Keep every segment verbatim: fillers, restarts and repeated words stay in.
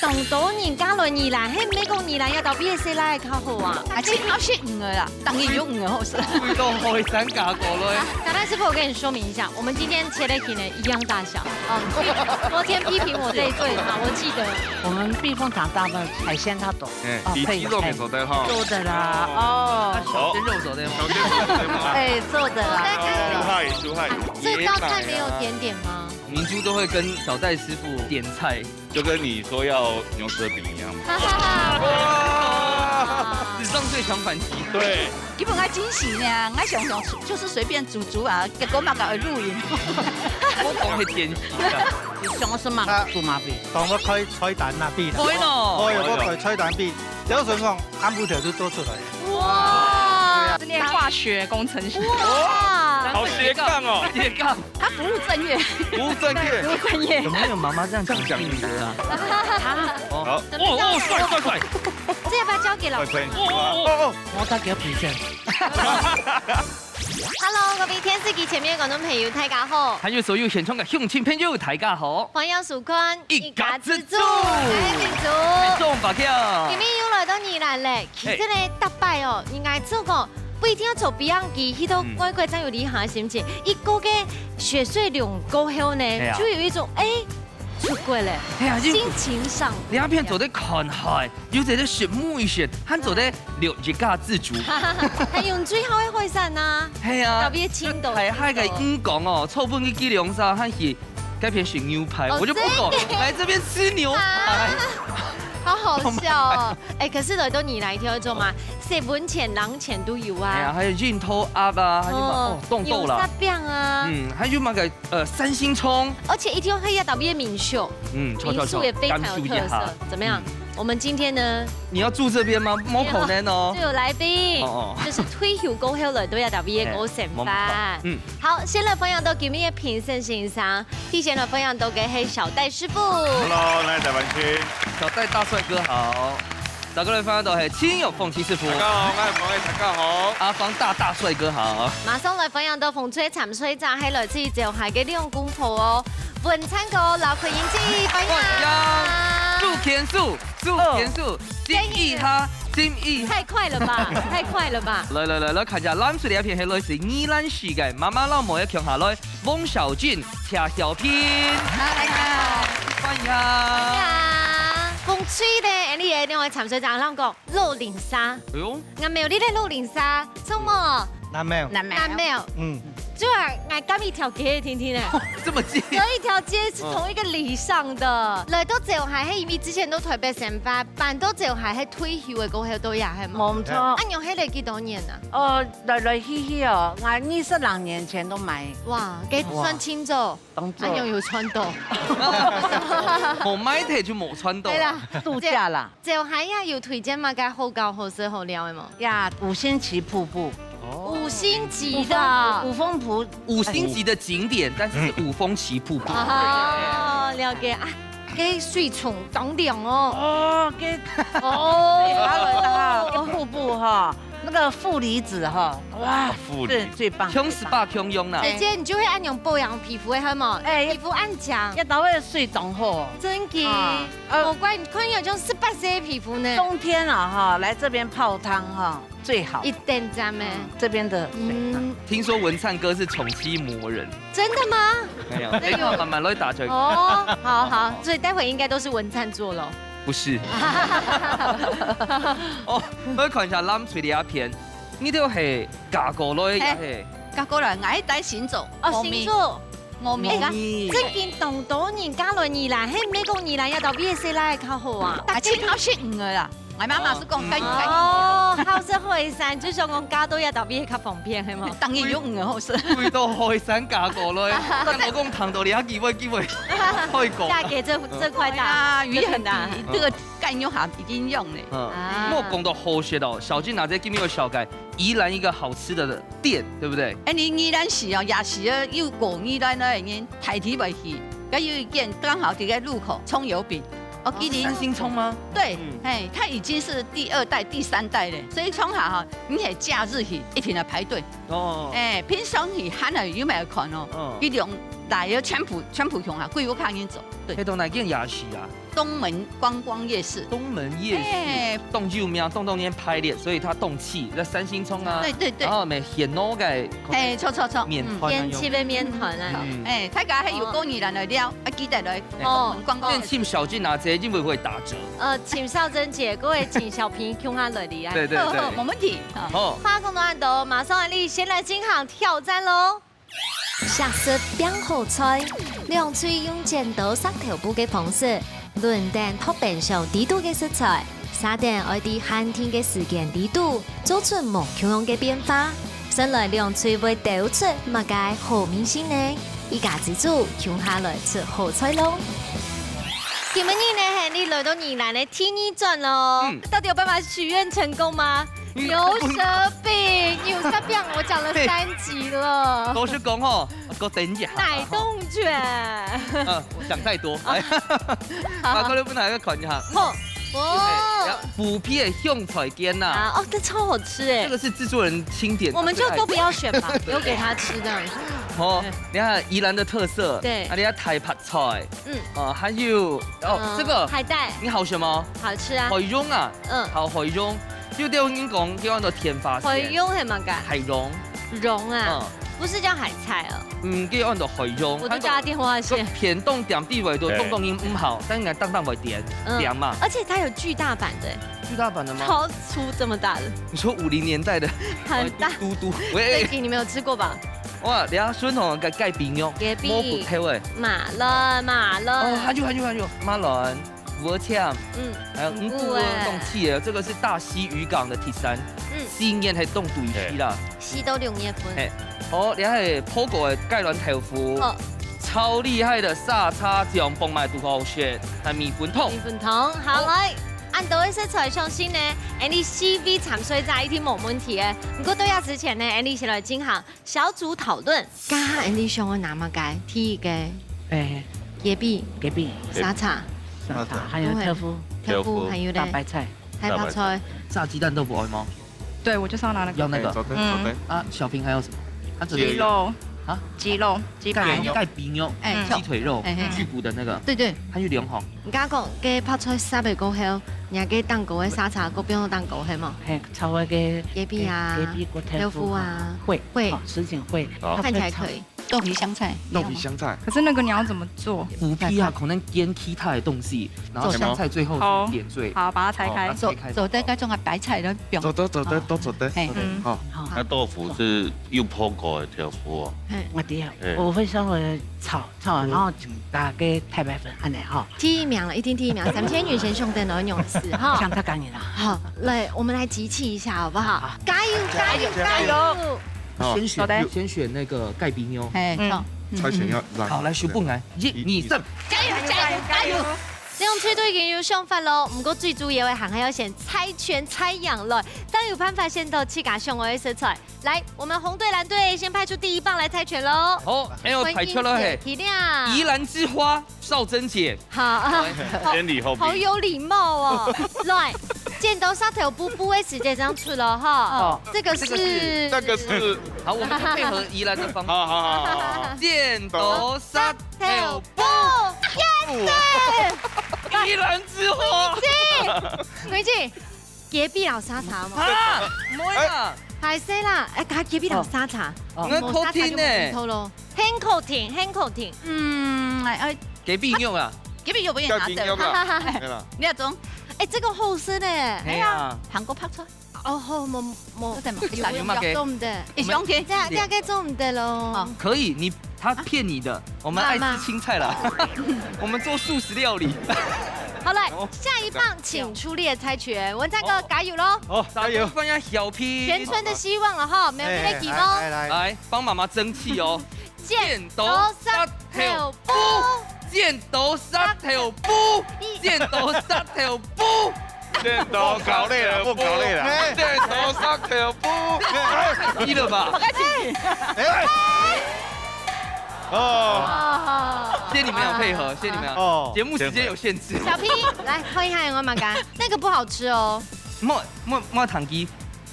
當多人嫁來宜蘭，係毋係講宜蘭愛投分細倈仔較好啊？啊，盡好食魚仔啦，當然有魚仔好食。味道海產加過來。啊，大大師傅，我跟你說明一下，我們今天切的魚呢，一樣大小。哦，昨天批評我這一頓嘛，我記得。我們避風塘大部分海鮮它都，哎，哦，可以，比基隆也做得哈。哎，做得啦，哦。那小鮮肉做得嗎？小鮮肉做得嗎？哎，做得啦。厲害，厲害。這道菜沒有甜點嗎？明珠都會跟小戴師傅點菜。 就跟你說要牛舌餅一樣嘛。哈哈哈。哇！史上最強反擊。對。基本上驚喜呢，我想想就是隨便煮煮啊，結果嘛搞錄影。我講會點心啊。你想要什麼？豬麻餅。當我開菜單那邊啦。可以咯。可以，我開菜單邊，只要順風，暗晡頭就做出來。哇！是念化學工程師。哇！好斜杠哦。斜杠。 他不務正業。不務正業。不務正業。怎麼有媽媽這樣講講你的啊？好。哦，哦，帥，帥，帥。這要不要交給老師？快噴。哦，哦，哦。我打給他評價。Hello，各位電視機前面的觀眾朋友，大家好。還有所有現場的鄉親朋友，大家好。歡迎收看一家之煮。我係明珠。明珠，白強。今日又來到宜蘭咧，其實呢，嘿。逐擺哦，應該做過 不一定愛坐飛行機去到外國正有旅行个心情，嗯。一過个雪隧龍過後呢，哎呀。就有一種，哎，出國了，哎呀，就心情上。你那片做得看海，又做得食美食，還做得了一家之煮。還用最好个海產啊，係啊，特別青島。海，海个魚缸哦，臭分个雞龍沙，還係該片食牛排，哦，我就不懂，真的。來這邊吃牛排。啊，好好笑哦。哎，可是來到宜蘭一定愛做嘛，洗溫泉、冷泉都有啊。哎呀，還有運頭鴨啊，還有嘛，哦，哦，凍豆啦。牛舌餅啊。嗯，還有那個，呃，三星蔥。而且一定要喝一下特別个民宿，嗯，民宿也非常有特色。感受一下。怎麼樣？嗯。我們今天呢？你要住這邊嗎？沒有可能哦。就有來賓，哦，哦。就是退休過後了，都要特別个過生活。哎，沒錯。嗯。好，先來分享到今日个評審先生。 第一先來分享到个係小戴師傅。Hello，來，台灣區。小戴大帥哥好。再過來分享到係陳玉鳳陳師傅。大家好，我係鳳愛，大家好。阿芳大大帥哥好。馬上來分享到紅隊參賽者，係來自於石海个兩公婆哦，文燦哥、劉坤英姐，歡迎。歡迎。祝天數，祝天數，哦。心意哈，心意哈。太快了吧，太快了吧。來來來，來看一下，藍隊這片係來自宜蘭市个媽媽老妹个共下來。 翁小俊、謝小平。嗨，大家好。歡迎。呀，紅隊呢，𠊎俚个兩位參賽者，人講老鄰舍。哎喲。𠊎無你个老鄰舍，什麼？南廟。南廟。南廟。嗯。就係𠊎隔一條街，聽聽呢。這麼近。隔一條街是同一個里上的。嗯。來到石海，係因為之前都台北生活，搬到石海，係退休个過後都也係嘛。無錯。啊，你係來幾多年啊？哦，來來去去哦，𠊎二十零年前都買。哇，該算清楚。 當做。恁樣有賺到。無買忒就無賺到。對啦，度假啦。石海呀，有推薦麼个好搞、好食、好尞个無？呀，五星旗瀑布。哦。五星級的。五峰，五峰瀑。五星級的景點，但是是五峰旗瀑布。哦，了解啊。該水沖當涼哦。哦，該，哦。該下來个哈，該瀑布哈， 那個負離子哈，哇，負離子。最，最棒，像spa共樣啦。最棒。姐姐，你就會恁樣保養皮膚个，係無？哎，皮膚恁靚。一到位睡當好。真个。啊，呃，難怪你看起來像十八歲个皮膚呢。冬天啊，哈，來這邊泡湯哈，最好。一等讚咩？嗯，這邊的水。嗯。聽說文燦哥是寵妻魔人。真的嗎？沒有，等一下慢慢來打嘴鼓。哦，好，好，所以待會應該都是文燦做咯。 不是。哦，𠊎看一下藍隊這片，你兜係嫁過來也係？嘿，嫁過來，𠊎係戴新竹。哦，新竹。峨眉。峨眉。欸，最近當多人嫁來宜蘭，係毋係講宜蘭愛投分細倈仔較好啊？啊，盡好食魚仔啦。𠊎媽媽係講，哦。該，該。哦，好食海產，就想講嫁到愛投分較方便，係無？當然有魚仔好食。為到海產嫁過來，但老公聽到你還機會，機會，可以講。嫁給這，這塊大，哎呀，魚很大，這個 該用下已經用咧。嗯，啊。莫講到好食哦，小俊拿這今日有紹介宜蘭一個好吃的店，對不對？哎，你宜蘭市哦，夜市啊，有過宜蘭个人，大體會去。該有一間剛好在該路口，蔥油餅。哦，佢離，三星蔥嗎？對，嗯。嘿，它已經是第二代、第三代了，所以蔥下哈，你係假日去，一定要排隊。哦。哎，平常去還有，有沒有看哦？哦。佢兩大个全部，全部用啊，幾乎看人走。對。該到哪間夜市啊？東門觀光夜市。東門夜市，哎。當有名，當當年排列，所以它當起，該三星蔥啊，對，對，對。然後咩，蜆仔个，嘿，著，著，著。麵團啊，嗯。蜆仔个麵團啊。嗯。哎，大家還有過年來了，啊，記得來。 哦，廣告。電信小姐拿這因為會打折。呃，請少珍姐，各位請小平共下來哩啊。對，對，對。好，好，沒問題。好。好。話講到恁多，馬上你先來進行挑戰咯。惜食拚好菜，兩隊用剪刀石頭布个方式，輪等擇冰箱裡肚个食材，續等愛在限定个時間裡肚，做出無共樣个變化。 算來兩隊會兜出麼个好味緒呢？一家之煮，共下來出好菜咯！今晡日呢，係你來到宜蘭个第二轉咯。嗯。到底有辦法許願成功嗎？嗯。牛舌餅，牛舌餅，我講了三集了。老實講吼，我等一下。奶凍捲。呃，我想太多。哎。好。馬上分大家看一下。好。哇。哎，要 虎皮个香菜捲吶。啊，哦，這超好吃欸。這個是製作人欽點的，我們就都不要選吧，最愛的。留給他吃這樣子。哦，對。你看宜蘭的特色，對。啊，你看大白菜，嗯。哦，還有，哦，嗯，這個，海帶。你好什麼？好吃啊。海茸啊。嗯。好，海茸。有兜人講，叫安到天花蚬。海茸係麼个？海茸。 茸啊，嗯。不是叫海菜哦。嗯，叫安到海茸。我都叫它電話線。佢講偏東店底位都，哎。東東音毋好，但應該當當會點，嗯。點嘛。而且它有巨大版的，巨大版的嗎？超粗這麼大的。你說五零年代的？很大。嘟嘟嘟，喂。這一集你們有吃過吧？哇，等下孫紅个蓋冰哦，隔壁。摸骨頭哎。馬卵，馬卵。哦，還有，還有，還有，馬卵。 五葉簽，嗯，還有五穀啊，五穀欸。凍起的，這個是大溪漁港的特產，嗯。四月係凍對期啦。四到六月份。嘿，哦，你還有泡過的雞卵豆腐，好。超厲害的沙茶醬，放埋都好食，還有米粉湯。米粉湯，好，好。來，恁多个食材相信呢，恁樣四位參賽者一定無問題个。毋過到這之前呢，恁樣先來進行 小組討論。這下恁樣想愛拿麼个？第一个，欸，雞髀，雞髀，沙茶，沙茶，還有豆腐，豆腐，還有咧，大白菜，大白菜。炸雞蛋豆腐愛嗎？對，我就是要拿那個。要那個。欸，做得，嗯。做得。啊，小平還有什麼？他只是雞肉。啊？雞肉，雞排。蓋冰肉，欸，雞腿肉，欸，欸。去骨的那個。對，對。還有兩項。 你剛剛講，該白菜煠了過後，你還該蛋糕个沙茶，過放到蛋糕，係無？嘿，炒个雞髀啊，雞髀个豆腐啊，豆腐啊，會，會。哦，什錦會。好。看起來可以。豆皮香菜，豆皮香菜。可是那個你要怎麼做？虎皮啊，可能煎其他的東西，然後香菜最後是點綴。好，好，把它拆開。好，把它拆開。做，做得該種个白菜都不用。做得，做得，好。都做得。嘿。嗯。好。好。那豆腐是有泡過的豆腐哦。嘿。我知啊，嘿。我會稍微炒 炒，嗯。然後就加个太白粉，恁樣吼。第一名了，一定第一名，三千元先送等哦，勇士哈。像他講的啦。好，來，我們來集氣一下，好不好？好。加油，加油，加油！加油！好，先選，好的。先選那個蓋冰妞。嘿，嗯。好。猜拳要讓。好，來，手分開，一、二、三。加油，加油，加油！兩隊都已經有想法了，毋過最主要个還係愛先猜拳猜贏了，正有辦法選到自家想愛个食材。 來，我們紅隊、藍隊先派出第一棒來猜拳囉。好，哎喲，歡迎派出了嘿。姐，起立。宜蘭之花，少珍姐。好，好，先禮後兵。好有禮貌哦。來，剪刀石頭布，布个時間正出囉哈。哦，這個是，這個是，這個是，好，我們就配合宜蘭的方式。好，好，好，好，好。剪刀石頭布。布。Yes！宜蘭之花。梅姐，梅姐， 雞髀摎沙茶嘛。啊，毋會啦。歹勢啦，哎，加雞髀摎沙茶。哦。無沙茶就無味道咯。很可甜，很可甜。嗯，哎，哎。雞髀肉啊。雞髀肉毋會拿得。雞髀肉啊。哈哈哈。對啦。你那種，哎，這個好食呢。哎呀。哎呀。韓國白菜。哦，好，無，無，有點嘛，有點嘛，做毋得。一箱可以。這樣，這樣該做毋得咯。好。可以，你 他騙你的，我們愛吃青菜啦。媽媽。我們做素食料理。好，來，哦。下一棒，請出列猜拳，文燦哥，哦。加油咯！好，加油！大家放下小屁。全村的希望了哈，沒有別个希望。哎，來，來，來。來，幫媽媽爭氣哦。剪刀石頭布，剪刀石頭布，剪刀石頭布。 剪刀搞累了，不搞累了。剪刀石頭布。太低了吧？好開心。哎。哦。谢谢你们有配合，谢谢你们。哦。节目时间有限制。小P，来，看一下有没有马嘎，那个不好吃哦。莫，莫，莫糖鸡，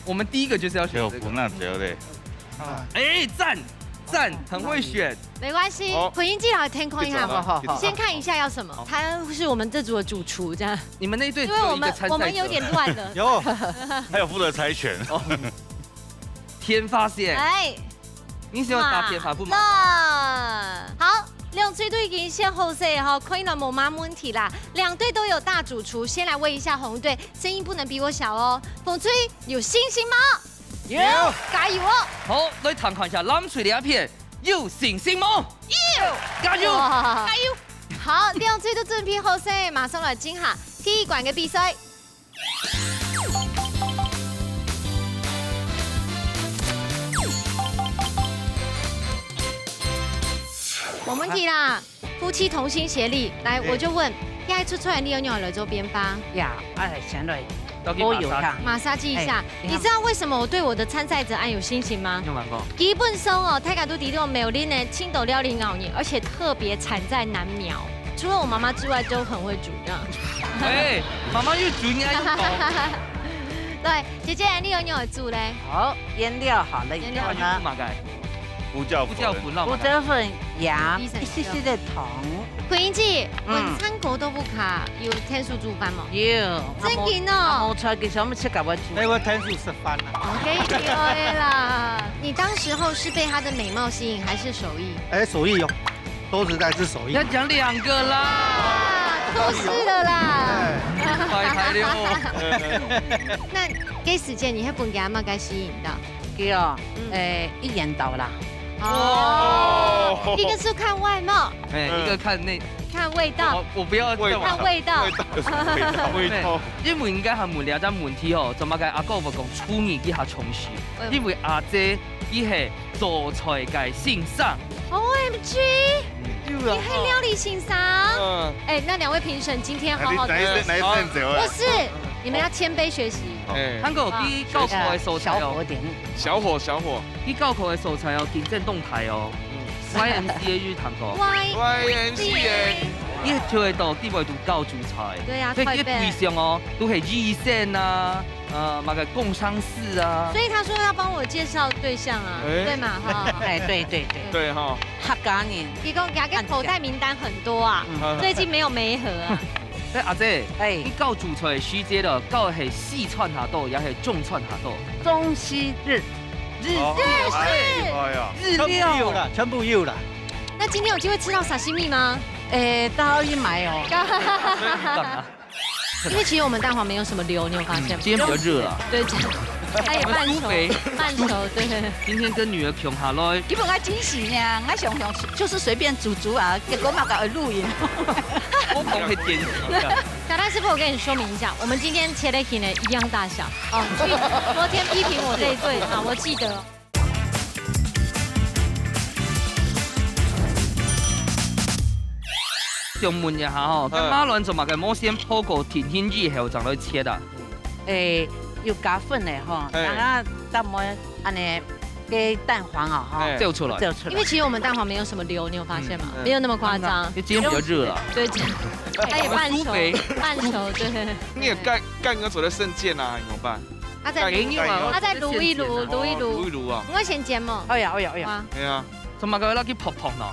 我们第一个就是要选这个。有，我那只有嘞。哎，赞，赞，很会选。没关系，好。混音记好，填空一下嘛。好，好，好。你先看一下要什么，好。他是我们这组的主厨，这样。你们那一队只有一个参赛者。因为我们，我们有点乱了。有，还有负责猜拳。哦。天发现。哎。你喜欢打天发不嘛？嘛。好，两队都已经选好势吼，看来无嘛问题啦。两队都有大主厨，先来问一下红队，声音不能比我小哦。红队有信心吗？有。加油哦！好，来听看一下蓝队这片有信心吗？有。加油！哇。加油！好，两队都准备好势，马上来进行第一关的比赛。 没问题啦，夫妻同心协力。来，哎。我就问，现在出出来，你有没有来做边吧？呀，哎，想来，都有啦。马杀鸡一下。哎，你知道为什么我对我的参赛者恁有信心吗？有玩过。基本上哦，大家都知道苗栗呢，青島料理熬年，而且特别产在南苗。除了我妈妈之外，都很会煮，这样。哎，妈妈又煮，你还用讲？对，姐姐，你有没有煮嘞？好，原料好了以后呢，原料好。胡椒粉。胡椒粉，胡椒粉、盐，一些些的糖。混音记，嗯。晚餐狗都不卡，有天数煮饭吗？有，正经哦。我出去全部吃个我煮。那个天数吃饭了。OK，有的啦。你当时候是被她的美貌吸引，还是手艺？哎，手艺哦，都是来自手艺。要讲两个啦。啊，都是的啦。哎。摆台了哦。那这时间你会分给阿妈该吸引到？ 对哦，嗯。诶，一眼到啦。哦，哦。一个是看外貌，哎，嗯。一个看内。看味道。我，我不要再玩。味道。看味道。味道。味道。对，因为应该还问了这问题哦，怎么个阿哥会讲厨艺一下从事？嗯。因为阿姐，伊系做菜个先生。O M G，有啊。你系料理先生？嗯。哎，那两位评审今天好好地，哪一，哪一，哪一阵子啊？不是，你们要谦卑学习。哎。韩国，你教课个所在哦。小火点。 小火，小火。你教課个所在哦，競爭當大哦。嗯。Y M C A有聽過？Y M C A。你就會到地位度教煮菜。對啊，所以佢對象哦，都係醫生啊，呃，麼个工程師啊。所以他說要幫我介紹對象啊，哎。對嘛，哈。哎，對，對，對。對哈。客家人。佢講佢个口袋名單很多啊，嗯。最近沒有媒合啊。哎，阿姐，哎。你教煮菜時節了，教係西餐下多，也係中餐下多？中西日 日式。哦，哎呀，日料。全部有啦，全部有啦。那今天有機會吃到沙西米嗎？誒，大家要買哦。因為其實我們蛋黃沒有什麼流，你有發現嗎？嗯，今天比較熱啊。對，這樣。它也半熟，我們酥肥。半熟，對。今天跟女兒共下來。你本來驚喜呢，我想想就是隨便煮煮啊，結果嘛搞錄影。我講係電視啊。小賴師傅，我跟你說明一下，我們今天切的呢一樣大小。 哦，所以昨天批評我這一對啊，我記得。想問一下吼，嗯。該馬卵做麼个無先烰過定型以後正來切啊？誒，有加粉个吼，哎。然後再烰恁呢，該蛋黃啊吼，哎。走出來。走出來。因為其實我們蛋黃沒有什麼流，你有發現嗎？嗯。沒有那麼誇張。因為今天比較熱啊。對，它也半熟，我們酥肥。半熟，對。你也蓋，蓋個做得生煎啊，怎麼辦？ 啊，再滷，哎，你有啊，啊，再滷一滷，滷一滷。哦，滷一滷啊。我先煎嘛。哎呀，哎呀，哎呀。哇。哎呀。做麼个愛落去烰烰呢？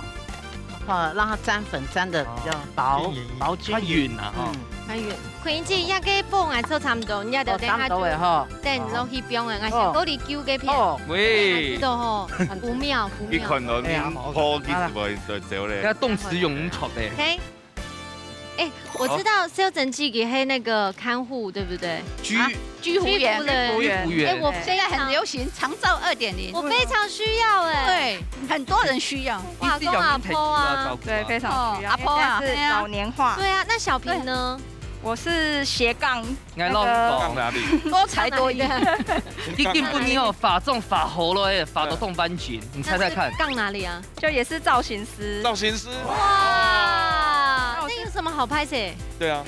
哦，讓它沾粉沾得比較薄，哦。均勻。薄均勻。較勻啊，哈。嗯。較勻。看這下个火啊，做差不多，你也得等下煮。哦，差不多了哈。等落去放啊，哦。還係高麗糾个片。哦。喂。知道吼，五秒，五秒。你看到你，哎呀，好，好，好。烰佢係毋係就走咧？要動詞用毋著的。OK。 哎，我知道秀珍姐姐係那個看護，對不對？居，啊，居服員。居服人。居服員。哎，我非常，現在很流行長照二點零。我非常需要哎。對，很多人需要。哇，你是要跟阿婆啊。對，非常需要。哦，阿婆啊，因為現在是老年化。對啊，那小平呢？我是斜槓，𠊎老公。那個，多才多藝。你根本你有化妝化好了，化到當半斤，你猜猜看。那是槓哪裡啊？ 就也是造型師。造型師。哇，那有什麼好拍攝？對啊。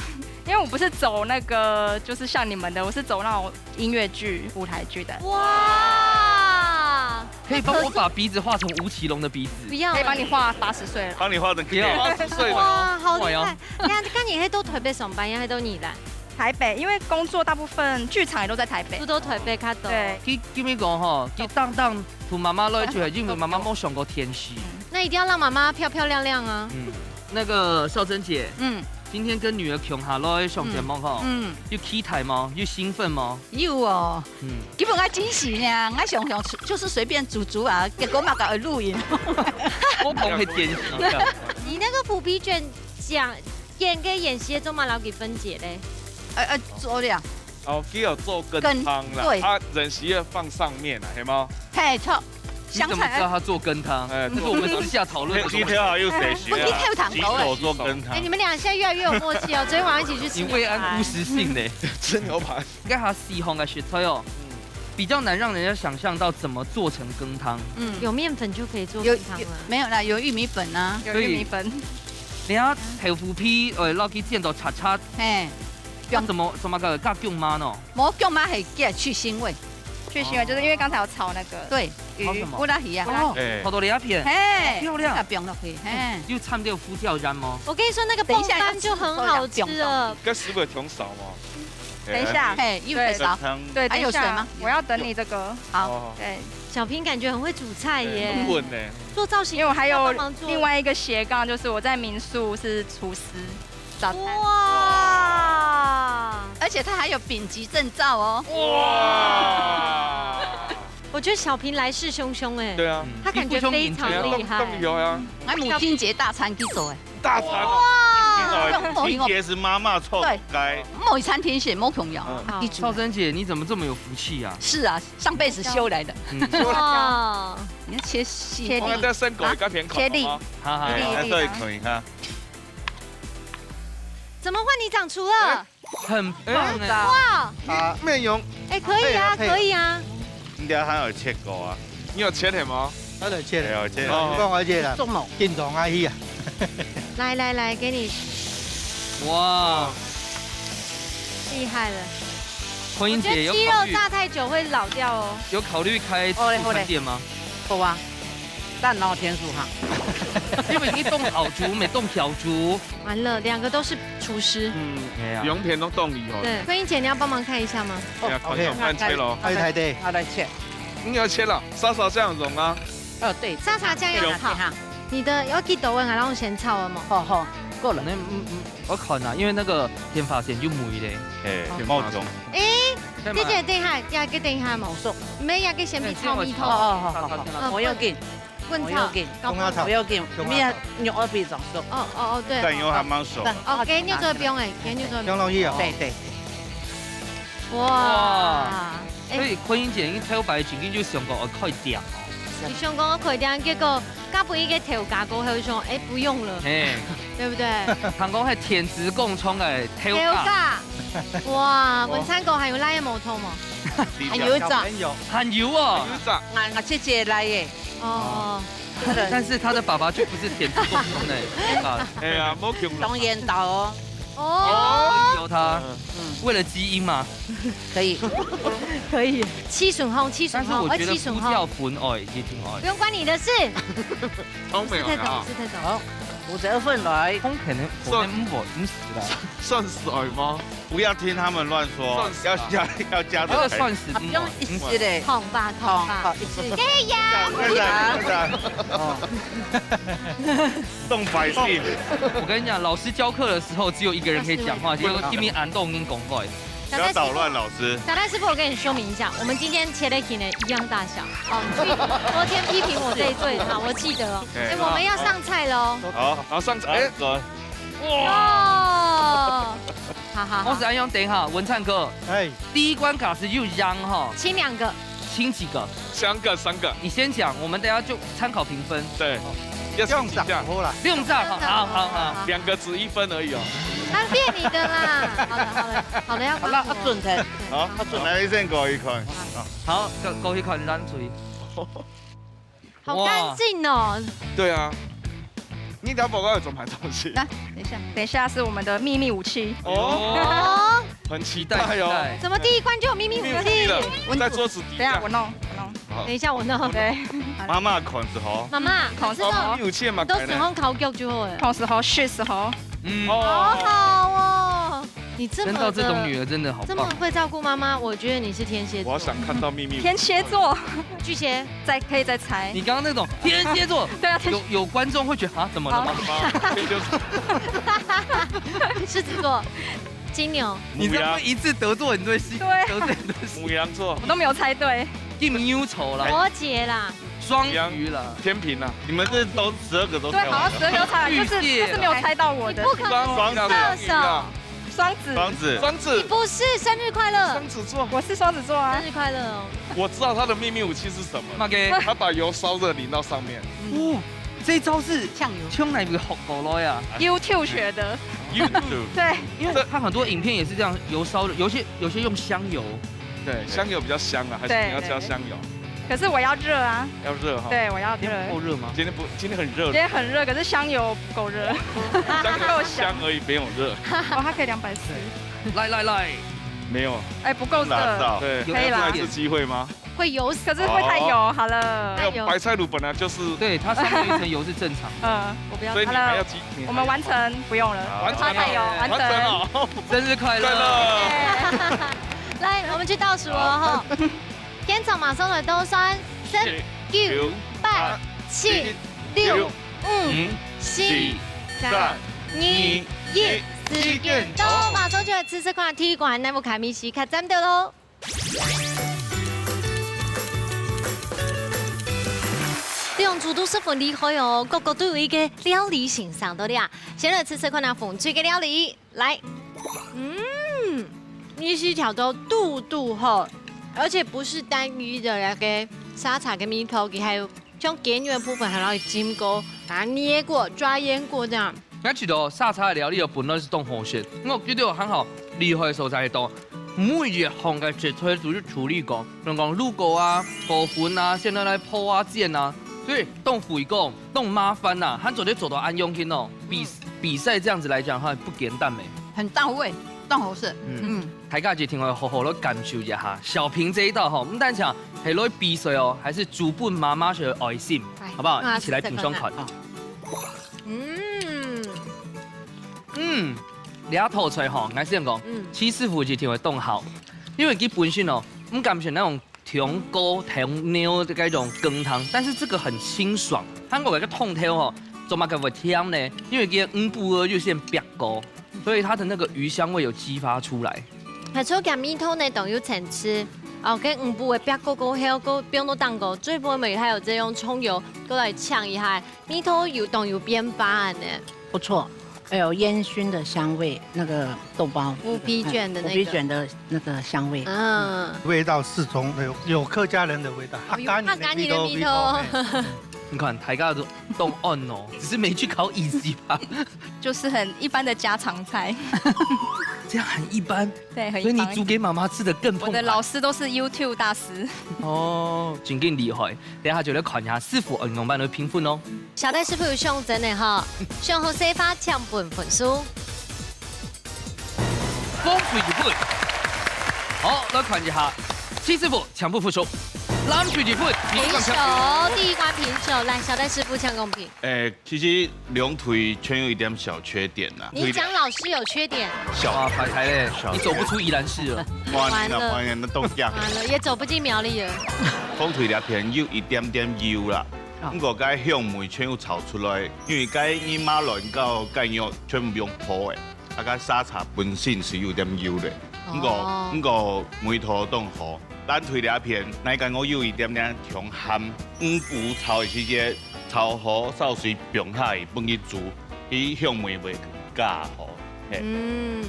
因為我不是走那個，就是像你們的，我是走那種音樂劇、舞台劇的。哇，可以帮我把鼻子画成吴奇隆的鼻子？不要，可以帮你画八十岁了。帮你画成可以不要八十岁了。哇，好厉哇哟害！你看，看你还都台北上班，也还都宜兰，台北，因为工作大部分剧场也都在台北都。都台北卡多。对，佢今日讲吼，佢当当同妈妈落去，就系因为妈妈冇上过电视。那一定要让妈妈漂漂亮亮啊。嗯，那个少珍姐，嗯今天跟女儿共下来上节目吼，嗯，有期待吗？有兴奋吗？有哦，嗯，基本上惊喜呢，我想想就是随便煮煮啊，结果嘛搞录影。我讲系电视的。你那个虎皮卷讲演给演习的中马老给分解嘞，呃呃，做了，哦，佢有做羹汤啦，对啊，人席要放上面啦，系吗？嘿，错，你怎么知道他做羹汤？哎这是我们私下讨论的东西。你睇下有谁学不，你睇有糖洗糕哎手做羹汤哎，你。们俩现在越来越有默契哦，昨天晚上一起去吃你未安勿牛排。失信呢。吃牛排。应该还是红个学菜哦，比较难让人家想象到怎么做成羹汤。嗯，有面粉就可以做有羹汤了。没有啦，有玉米粉啊，有玉米粉，你看豆腐皮，呃，落去煎到脆脆，嘿，那怎么怎么个加姜妈呢？无姜嘛系给去腥味，去腥味，就是因为刚才有炒那个对，炒什么乌拉鱼啊，哦哎，好多两片，嘿，漂亮要放落去，嘿，又掺点胡椒盐吗？我跟你说，那个等一下饭就很好吃了。跟师傅有同少吗？等一下嘿，又可以烧，汤。对，还有水吗等一下我要等你这个。好，哦，对，小平感觉很会煮菜耶，很稳呢。做造型因为我还有要帮忙做另外一个斜杠，就是我在民宿是厨师，早餐。哇，而且他还有丙级证照哦，哇！我觉得小平来势汹汹哎，对啊，他感觉非常对啊，厉害。动动油啊，还母亲节大餐去做哎，大餐哦。哇，用某一个今天是妈妈错对该。某一餐厅是某共样嗯，好一煮少珍姐，你怎么这么有福气啊？是啊，上辈子修来的，嗯，哇，你要切细切粒我们在生狗一个片口切粒好吗？好好，哎，哎来这里可以看。怎么换你掌厨了？很棒哎。哇，啊，面容哎，可以啊，配合可以啊，应该他有切过啊，你有切的吗？他来切的。哎，有切。你讲我切啦，做毛。紧动啊去啊。来来来，给你，哇，厉害了。婚姻姐有我觉得鸡肉考虑炸太久会老掉哦。有考虑开好嘞自助餐店吗？好啊，蛋脑天数哈，因为你动好煮，没动小煮。完了，两个都是厨师。嗯，哎呀，用片都动油。对，婚姻姐，你要帮忙看一下吗？哎呀，朋友慢切喽，太太对，好来切，你要切了，莎莎这样融啊。哦对，莎莎酱要炒，哈，你的要给抖温啊，然后先炒了嘛。好好，够了，那嗯嗯，我看啊，因为那个电话线就没嘞。哎，好冒种。哎，干嘛姐姐，等一下，要给等一下嘛，手，没有要给先比炒米哦头。哦，好好好。呃我要给，滚炒我要给，搞中央炒我要给，中你要牛二比掌手，哦哦哦，对。但油还蛮熟。但哦，给你做不用哎，给你做不用。香容易啊。对对，哇，哎，所以婚姻姐一偷白情境就想讲我开店哦。你想讲我开店，结果甲不一个头家过后说，哎，不用了，嘿，对不对？听讲系电子工厂个头头家，家，哇，文餐狗还有拉也没偷吗？还有一张，朋友，还有哦。有一张，俺俺姐姐来耶，哦，但是他的爸爸就不是电子工厂的头家。哎呀，没用。当然到哦，哦，有他，嗯嗯，为了基因嘛。可以，可以，七顺风，七顺风，但是我觉得七顺风，呼叫粉哦，也挺好不。用关你的事，聪明是这种，啊。是这种。好，五十二份来，空可能可能我们死了，算死而已吗？不要听他们乱说算，死啊要要要加这个着赔。算死不啊不用一直的，痛吧，痛吧好，。一直。对呀，为啥？为啥？哦，动百姓，我跟你讲，老师教课的时候只有一个人可以讲话，结果今天俺都已经讲过了。不要捣乱老师。小戴师傅，我跟你说明一下，我们今天切的品呢一样大小。哦，你去昨天批评我这一对哈，我记得哦。哎哎，我们要上菜了哦。好，好，上菜。哎，走。哦，好好好我是，安阳，等一下，文灿哥，哎，第一关假使又让哈，亲两个，亲几个？三个，三个，你先讲，我们等一下就参考评分。对，要这样上下，讲好啦。不用这样，好好好。两个只一分而已哦。他骗你的啦。好了好了好了，要好了，关我。准的，好，来一阵搞一款。好，各各位看咱注意。好干净哦。对啊，你等下报告有怎么买东西？来，等一下，等一下是我们的秘密武器。哦，哦，很期期待待哦。期待。怎么第一关就有秘密武器？的，在桌子底下等一下我。弄，我弄。等一下我弄。對，媽媽看就好。媽媽，看就好。你有錢嘛，都喜歡烤肉就好了。看就好，食就好。嗯。哦。好好哦，你这么的，生到这种女儿真的好棒。这么会照顾妈妈，我觉得你是天蝎座。我想看到秘密。天蝎座。巨蟹。再，可以再猜。你刚刚那种天蝎座，对啊，天有，有观众会觉得，啊，怎么了吗？啊，怎么？天蝎座。狮子座。 金牛。你知道会一次得罪很多星，对。得罪很多星。母羊座。我都没有猜对。金牛座啦。摩羯啦。双鱼啦。天秤啦。你们这都十二个都猜完了。对，好像十二个都猜完，就是，巨蟹啦。就是没有猜到我的。你不可能。双子。射手。双子。双子。你不是，生日快乐。双子座。我是双子座啊。生日快乐哦。我知道他的秘密武器是什么。嘛个。他把油烧热淋到上面。哦，这一招是香油。从哪里学过来呀？YouTube学的。YouTube。对。因为他很多影片也是这样，油烧的，有些，有些用香油。对，香油比较香啊，还是你要加香油？对，对，对。可是我要热啊。要热哈。对，我要热。今天不够热吗？今天不，今天很热。今天很热，可是香油不够热。香油够香。香而已，没有热。哦，它可以两百四。来，来，来。没有。哎，不够热。辣到。对。可以啦。有，有一次机会吗？ 会油死。可是会太油，哦。好了。没有，太油。白菜滷本来就是。对，它上面一层油是正常的。嗯。我不要。所以你还要鸡，好了，你还要我们完成，不用了。好，完成了。怕太油，完成。完成了。生日快乐。快乐。耶。来，我们去倒数哦，吼。天秤马上来倒算，十、九、八、七、六、五、四、三、二、一，时间到，马上就来试试看第一关，哪位个味緒較讚个咯。 兩組都十分厲害哦，各各都有一個料理欣賞到了啊。先來試試看啊，紅隊个料理，來。嗯，你是調到堵堵好，而且不是單一的那個沙茶跟米湯，佢還有像雞肉的部分，還有浸過，把它捏過、抓醃過這樣。 𠊎覺得沙茶个料理哦，本來係當好食。𠊎覺得還好，厲害个所在係當，每一項个食材都有處理過，像講滷過啊、過粉啊、先拿來泡啊、煎啊，所以當費工、當麻煩啊，還做得做到恁用心哦。比，嗯。比賽這樣子來講，哈，不簡單咩。很到位，當好食。嗯。嗯。大家一定愛好好來感受一下，小平這一道吼，毋單淨係來比賽哦，還係煮分媽媽个愛心，哎，好不好？那一起來品嚐看。試試看。好。 嗯。嗯，這道菜吼，𠊎先講，嗯。徐師傅一定會當好，因為佢本身哦，毋敢選那種甜鍋、甜料的那種羹湯，但是這個很清爽。韓國个湯頭吼，做麼个會甜呢？因為佢个魚脯哦，又先煏過，所以它的那個魚香味有激發出來。還有佢个味道呢，當有層次。哦，跟魚脯个煏過過後，過放到當高，最尾尾還有這用蔥油過來嗆一下。 味道有當有變化呢。不錯，還有煙燻的香味，那個豆包，烏皮捲的那個。嗯，烏皮捲的那個香味。嗯。味道適中，有，有客家人的味道，哦，有客家人的味道。客家人的味道，嘿。你看，大家都當安哦，只是沒去考乙級吧。就是很一般的家常菜。這樣很一般。對，很一般。所以你煮給媽媽吃得更澎湃。我的老師都是YouTube大師。哦，真正厲害。 等下就來看一下師傅愛仰般來評分哦。小戴師傅有上真个吼，上好細花請分分數。紅隊一分。好，來看一下，徐師傅請分分數。藍隊一分，平手，第一關平手，來，小戴師傅請公平。誒，其實兩隊全有一點小缺點啦。你講老師有缺點？小，哇，太太嘞，小缺點。你走不出宜蘭市了。完了，完了。完了，那凍僵。完了，也走不進苗栗了。紅隊這片有一點點油啦。 哦。毋過該香味全有炒出來，因為該你馬卵到雞肉全部用烰个，啊該沙茶本身係有點油个。毋過，哦。毋過味道當好。藍隊這片，𠊎感覺有一點點忒鹹，魚脯炒个時節，炒好燒水放下去，分佢煮，佢香味會加好。嘿。嗯。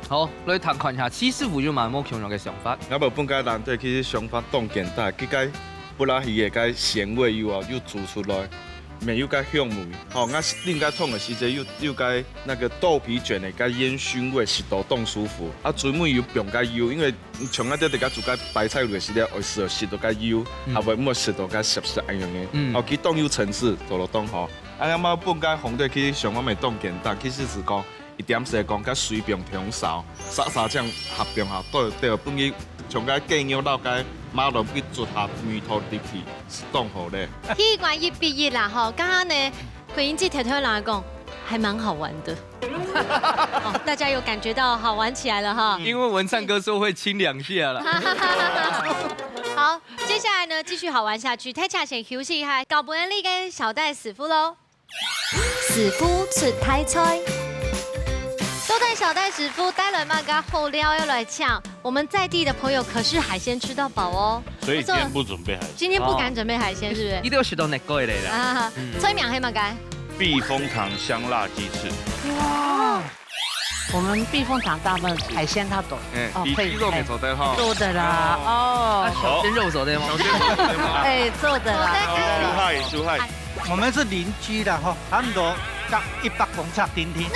好，來聽看一下，徐師傅有無無共樣个想法？𠊎無分該藍隊，其實想法當簡單，佢該 不拉魚个該鮮味又哦，又煮出來，沒有該香味。吼，𠊎啉該湯个時節，又，又該那個豆皮捲个該煙燻味，食到當舒服。啊，最尾又放該油，因為像𠊎兜自家煮該白菜滷个時節，愛食，食到該油，嗯。還會毋會食到該澀澀恁樣个。嗯。吼，佢當有層次，做到當好。啊，𠊎嘛分該紅隊，其實想法乜當簡單，其實係講 一點係講，該水放忒少，沙沙醬合放下，對，對，分佢像該雞肉摎該馬上去捽下味道入去，是當好咧。氣管一比一啦吼，剛剛呢，桂英姐偷偷來講，還蠻好玩的。哦，大家有感覺到好玩起來了哈。因為文燦哥說會親兩下啦。好，接下來呢，繼續好玩下去。大家先休息一下，交分你个小戴師傅咯。 師傅出大菜。到底小戴師傅帶來麼个好料要來請？我們在地的朋友可是海鮮吃到飽哦。所以今天不準備海鮮。今天不敢準備海鮮，是不是？你都食到熱過的啦。啊，菜名係麼个？避風塘香辣雞翅。哇，我們避風塘大部分海鮮較多。哎，哦可以你雞肉也做得哈。做得啦，哦，小鮮肉做得嗎？小鮮肉做得嗎？哎，做得啦。厲害，厲害。我們是鄰居的哈，差不多隔一百公尺定定。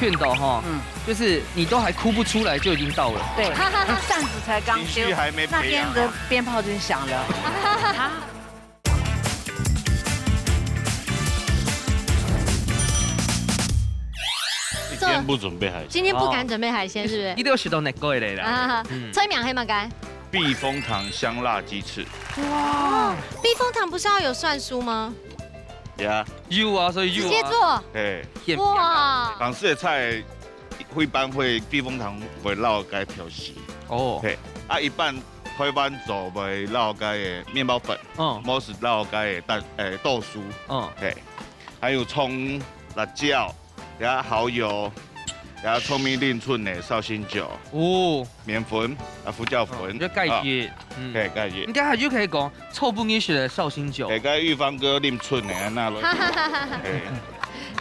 勸導哈，嗯，就是你都還哭不出來就已經到了。對，扇子才剛丟，情緒還沒培養好。那邊的鞭炮就響了。今天不準備海鮮。今天不敢準備海鮮，是不是？你都食到熱過的啦。啊，菜名係麼个？避風塘香辣雞翅。哇，避風塘不是要有蒜酥嗎？呀，有啊，所以有啊。直接做。哎，現哇，港式的菜一般會避風塘會落該調味。哦，嘿，啊，一般台灣做會落該个麵包粉，嗯無係落該个蛋，誒，豆酥，嗯，嘿，還有蔥、辣椒，然後蠔油，然後聰明令寸的紹興酒、哦，麵粉啊、胡椒粉，就蓋住，啊，嗯，嘿，蓋住應。該還就可以講，臭不泥水的紹興酒。哎，該玉芳哥令寸的，那落。嘿，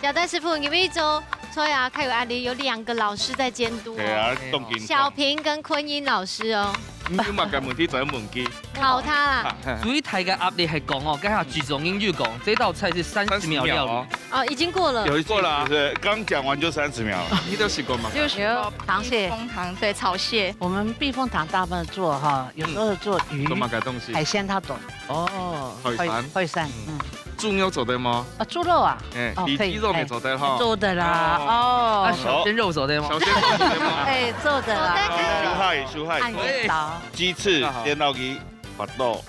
小戴師傅，你們一周，所以啊，看有案例有兩個老師在監督哦。嘿啊，當緊張。小平跟坤英老師哦。你有麼个問題再問佢。考他啦。所以大家壓力係講哦，剛才集中營就講，這道菜是三十秒料理。哦，哦，已經過了。有一過啦，是，剛講完就三十秒了。你都食過嘛？就是有糖蟹避風塘，對，炒蟹。我們避風塘大部分做哈，有時候做魚、做麼个東西？海鮮較多，哦，海產。會會散，嗯，豬肉做得嗎？啊，豬肉啊，哎，哦可以你雞肉也做得哈。做得啦，那哦，小鮮肉做得嗎？小鮮肉做得嗎？哎，做得啦，厲害，厲害。愛你刀。雞翅先落去滑豆，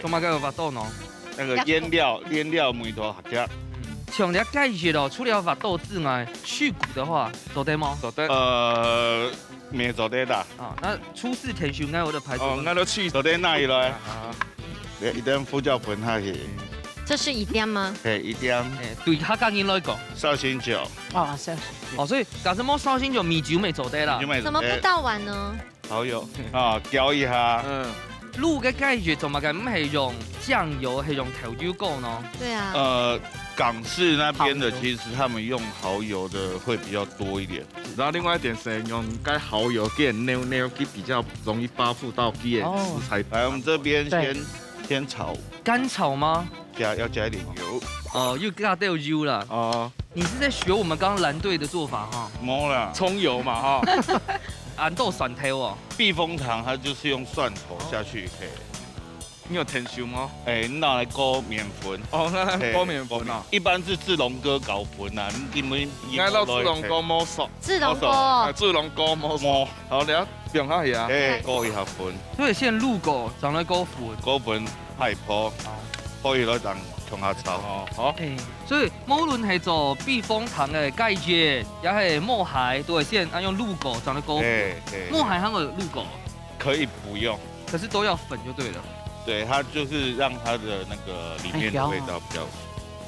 做麼个有滑豆呢？那個醃料，醃料梅頭合家。像你介紹哦，除了滑豆之外，去骨的話，做得嗎？做得。呃，沒做得啦。啊，那初次甜修應該有得排除。哦，那都去做得那裡了。一點胡椒粉下去，這是一點嗎？嘿，一點哎，對客家人來講，紹興酒，哦，是。哦，所以假設無紹興酒，米酒沒做得啦就。沒怎麼不倒碗呢？好油啊，攪一下。嗯，滷个介紹做麼个毋係用醬油，係用豆油膏呢？對啊，呃，港式那邊的好油其實他們用蠔油的會比較多一點。然後另外一點是用該蠔油給它扭扭，給比較容易包覆到給它食材。來，我們這邊對先先炒，乾炒嗎？加要加一點油。哦，又加豆油了。哦，你是在學我們剛剛藍隊的做法哈？沒啦，蔥油嘛哈。紅豆蒜頭哦。避風塘它就是用蒜頭下去，嘿，你有甜修嗎？哎，拿來勾麵粉。哦，那那高棉粉啊。一般是志龍哥搞粉啊，你們應該到志龍哥摸手。志龍哥啊，，志龍哥摸手。摸，好，你要放下去啊。哎，勾一下粉，所以先滷過，轉來勾粉。勾粉下去，可以來當共下炒。哦，好。哎，所以無論係做避風塘个介紹，也係摸蟹，都會先愛用滷過，轉來勾粉。哎，哎，摸蟹還有滷過，可以不用。可是都要粉就對了。對，它就是讓它的那個裡面的味道比較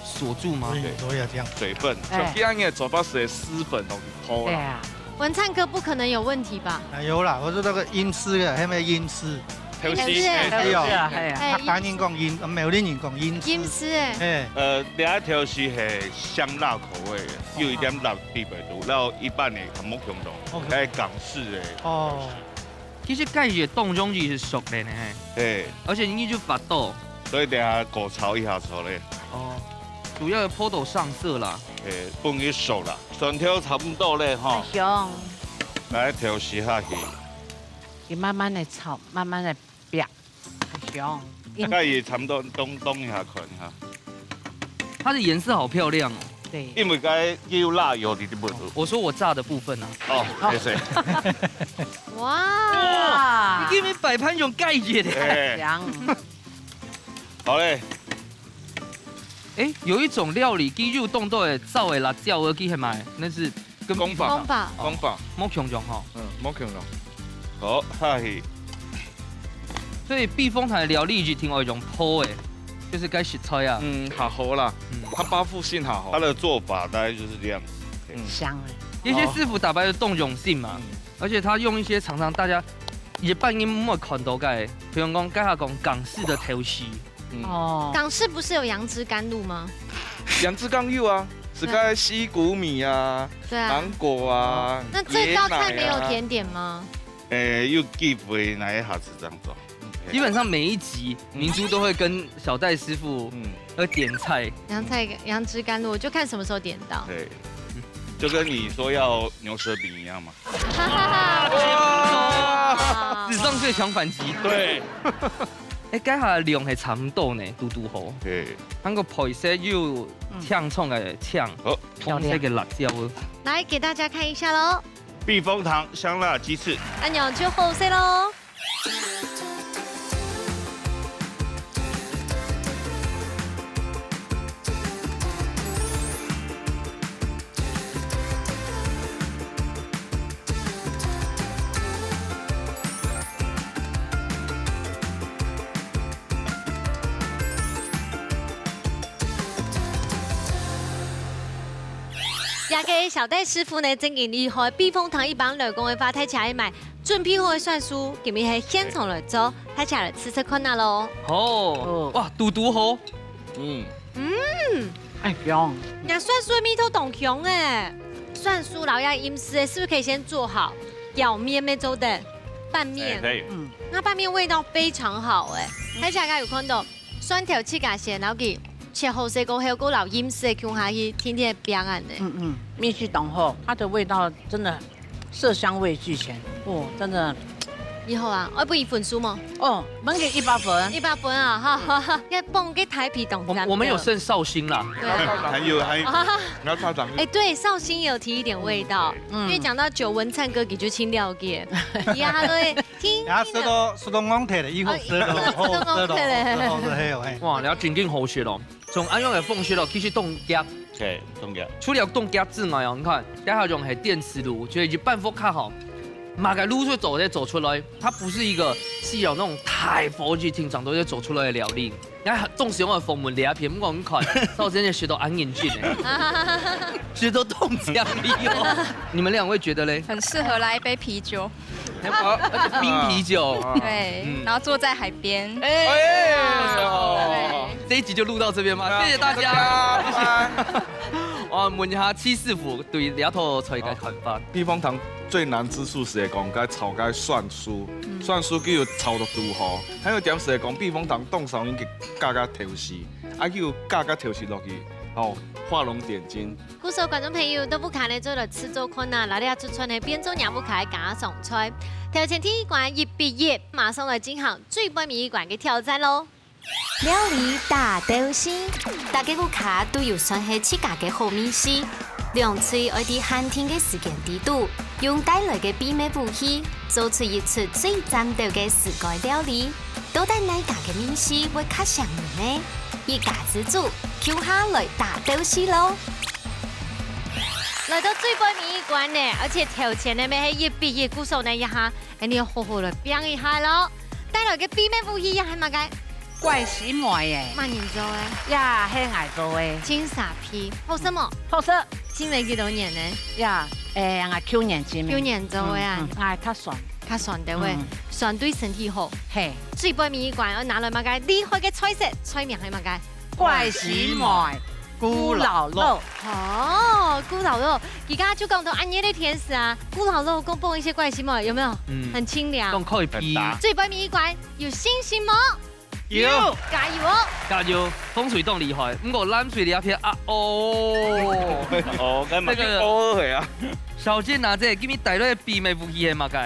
鎖住嗎？所以所以要這樣。水分。哎，這樣的做法是濕粉同泡啦。對啊，文燦哥不可能有問題吧？啊，有啦，我說那個陰濕的，還沒有陰濕。頭哎先哎是啊，係啊，哎，他人講陰，沒有人講陰陰濕。濕哎，哎，呃，等下調係係香辣口味的，有一點辣地北毒，然後一般的很不共同， OK 哎，港式的。哦，其實介紹當容易係熟个呢，嘿，哎，而且你就發抖。所以等下過炒一下炒咧，哦，主要有坡斗上色啦。哎，分佢熟啦，蒜頭差不多咧哈，香，來調試下去，你慢慢的炒，慢慢的煸，很香。大概也差不多動動一下看哈。它的顏色好漂亮哦。對。因為該有辣油的部分。我說我炸的部分啊，哦，謝謝。哇，你今天擺盤用蓋熱的。哎，香。好嘞，哎，有一種料理，佢有當多个燥个辣椒个，佢係嘛？那是跟公法公法公法，無共樣吼。嗯，無共樣。好，下去。所以避風塘的料理一定愛用烰个，就是該食材啊。嗯，較好啦，嗯較包覆性較好它。的做法大概就是這樣。香哎。有些師傅打扮就當用心嘛，而且他用一些常常大家一般人沒有看到个，比如講，該下講港式的頭絲，哦，港式不是有楊枝甘露嗎？楊枝甘露啊，係該西谷米啊、對啊芒，果啊，那這道菜沒有椰奶啊。甜點嗎？哎，有機會哪一下子這樣做？基本上每一集明珠都會跟小戴師傅嗯，要點菜。杨菜杨枝甘露，我就看什么时候点到。对，就跟你說要牛舌餅一樣嘛。哇史上最強反擊。對，哎，該下量係差不多呢，堵堵好。對，那個配色又香蔥个香，好，紅色个辣椒。来给大家看一下喽。避風塘香辣雞翅，按鈕就好勢咯。這个小戴師傅呢，真个厲害，避風塘一般來講个話，大家愛買準備好个蒜酥，今日係現場來做，大家來試試看啊咯。哦，哇，堵堵好。嗯，哎，香。人家蒜酥个味道當香哎，蒜酥摎這醃絲个，是不是可以先做好？舀麵乜做得，拌麵。哎，可以。嗯，那拌麵味道非常好哎，大家有看到蒜頭自家先，然後給切好勢過後，過摎醃絲个共下去，甜甜个餅恁呢。嗯嗯，麵絲當好，它的味道真的色香味俱全，哦，真的，以後啊，愛分佢分數嗎？哦，分佢一百分。一百分啊，哈哈哈，該放个台皮懂我我們有剩紹興啦，對啊。還有還有，你要插掌。哎，對，紹興也有提一點味道，嗯因為講到九文燦哥，你就盡了解，以後他都會聽。啊，食到食到戇忒咧，以後食到好食到好食到係哦，嘿。哇，你要緊緊好食咯。從恁樣个方式咯，其實當夾，對，重要。除了當夾之外哦，你看，這下用係電磁爐，就係一般屋下吼，麼个爐就做得做出來，它不是一個需要那種大火去經常都會做出來的料理。人家當時我訪問這一片，毋過你看，到真正食到恁認真个，食到當強烈哦。你們兩位覺得嘞？很適合來一杯啤酒。而且冰啤酒，对，嗯然后坐在海边。哎呦，這一集就錄到這邊吧，謝謝大家。哇，問一下戚師傅對這道菜个看法。避風塘最難之處係講該炒該蒜酥，蒜酥佢有炒到堵好，還有點係講避風塘當少人去加加調味，啊佢有加加調味落去，哦，畫龍點睛。故所觀眾朋友都不看呢，做了試做看啊，來這出餐呢，變做若屋下个家常菜。挑戰第一關一比一，馬上來進行最尾一關个挑戰咯。料理大鬥西，大家屋下都有算係自家个好味緒，兩隊愛在限定个時間裡肚，用帶來个秘密武器，做出一出最讚鬥个自家料理。到底哪家个味緒會較餳人呢？一家之煮，共下來大鬥西咯！ 來到最尾一關呢，而且頭前呢，乜係一比一，故所呢，一下，哎，你要好好來拼一下咯。帶來个秘密武器也係麼个？怪死妹耶，麼人做个？呀，係𠊎做个，金沙皮，好食無？好食浸了幾多年呢？呀，誒，𠊎舊年浸个，舊年做个啊，嗯，嗯，哎，較酸，較酸个喂，嗯酸對身體好。嘿，最尾一關，愛拿來麼个？厲害个菜色，菜名係麼个？怪死妹，古老肉，哦，古老肉，而家就講到恁熱个天時啊，古老肉供奉一些怪死妹，有沒有？嗯很清涼。當開皮。最尾一關，有信心無？有，加油哦！加油，風水當厲害，毋過藍水這片啊，哦。哦，該嘛那個哦係啊。小健啊，這今日帶來个秘密武器係麼个？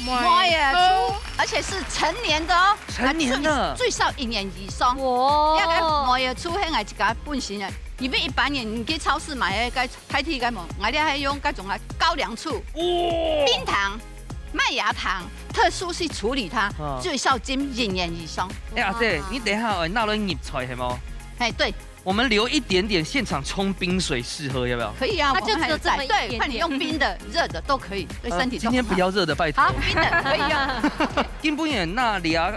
梅仔醋，而且是成年的哦，成年的。啊，最，最少一年以上。哇。你看梅仔醋，係𠊎自家本身啊，因為一般人你去超市買个該，該地該無，𠊎這還用該種啊高粱醋、哇。冰糖、麥芽糖，特殊去處理它，啊。最少浸一年以上。哎，阿姊，哇。你等一下哦，拿來入菜係無？哎，對。 我們留一點點現場沖冰水試喝，要不要？可以啊，那就只有這麼一點點。我們還在。對，看你用冰的、熱的都可以，對身體都很好。呃，今天不要熱的，拜託。好，冰的可以用。今晡日哪裡啊？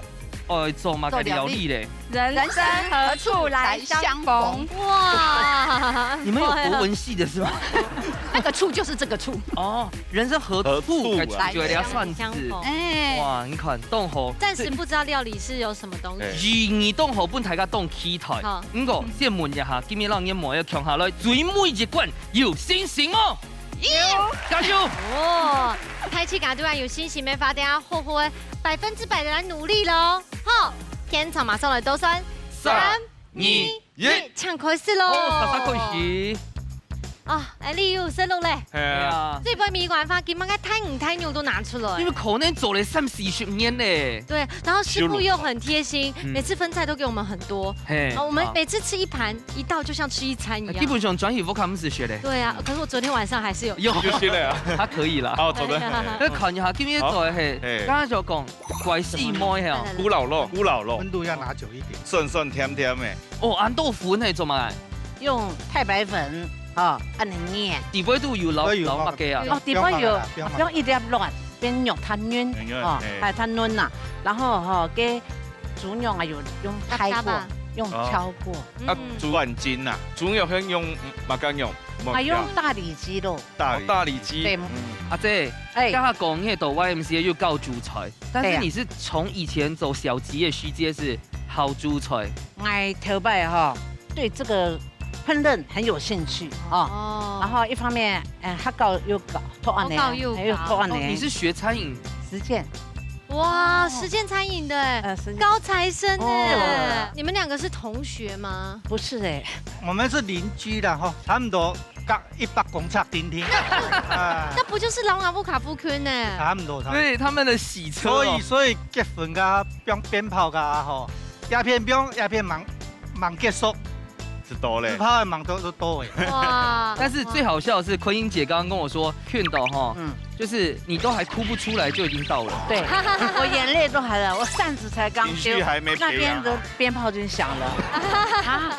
呃，做麼个料理咧？做料理。人生何處來相逢？人生何處來相逢？哇！你們有國文系的是嗎？那個處就是這個處。哦，人生何處，何處啊？哎，就來算是。相逢。哎。哇，你看，當好。暫時不知道料理是有什麼東西。哎。二，你當好，分大家當期待。好。 毋過，先問一下，今日讓你梅仔囥下來，最尾一關有信心無？有。加油！哦，大自家對𠊎有信心个話，等下好好个百分之百个來努力囉。好，現場馬上來倒算，三、三、二、二、一，一。請開始囉。哦，煞煞開始。 啊，哎，你又生了嘞。係啊。對啊。這杯米飯，今晡日大魚大肉都拿出來。因為可能做了三四十年咧。對，然後師傅又很貼心，修羅場。嗯。每次分菜都給我們很多。嘿，啊，我們每次吃一盤，啊。一道就像吃一餐一樣。基本上轉去屋下毋使學咧。對啊，可是我昨天晚上還是有。有。就學了啊。他可以啦。哦，做得。對啊。來看一下，今日做个係，好。嘿。剛剛就講，怪死妹係哦。來，來，來。古老肉。古老肉。溫度要拿久一點。酸酸甜甜的。 哦，恁多粉係做麼个？用太白粉，哦，恁樣捏。底背肚有摎，都有，摎麼个啊？哦，底背有，不用放了啦，不用放了。不用一粒卵，變肉較嫩，很嫩，哦，嘿。還較嫩啦。然後，吼，該豬肉啊，有用拍過，用敲過。哦。嗯。啊，豬冠筋啊，豬肉係用麼个肉？啊，用大里肌肉。大里。哦，大里肌。對。嗯。阿姊，哎。剛剛講該个Y M C A又教煮菜， 但是你是從以前做小姐个時節係學煮菜？對啊。𠊎頭擺吼，對這個烹飪很有興趣，哦。哦。然後一方面，呃，學校又搞，讀恁樣，學校又搞。還有讀恁樣。哦，你是學餐飲？實踐。哇，哦。實踐餐飲的欸，呃，實踐。高材生欸。哦。你們兩個是同學嗎？不是欸。我們是鄰居啦，吼，差不多隔一百公尺定定。哎。那不就是老阿布卡夫坤呢？差不多，差不多。對，他們的洗車哦。所以，所以結婚个放鞭炮个吼，鴉片放，鴉片吂，吂結束，係多咧。鞭炮吂都，都多欸。哇，但是最好笑的是，哇。坤英姐剛剛跟我說，勸導哈，嗯。就是你都還哭不出來就已經到了。對，我眼淚都還在，我扇子才剛丟，情緒還沒培養好。那邊的鞭炮就響了。啊？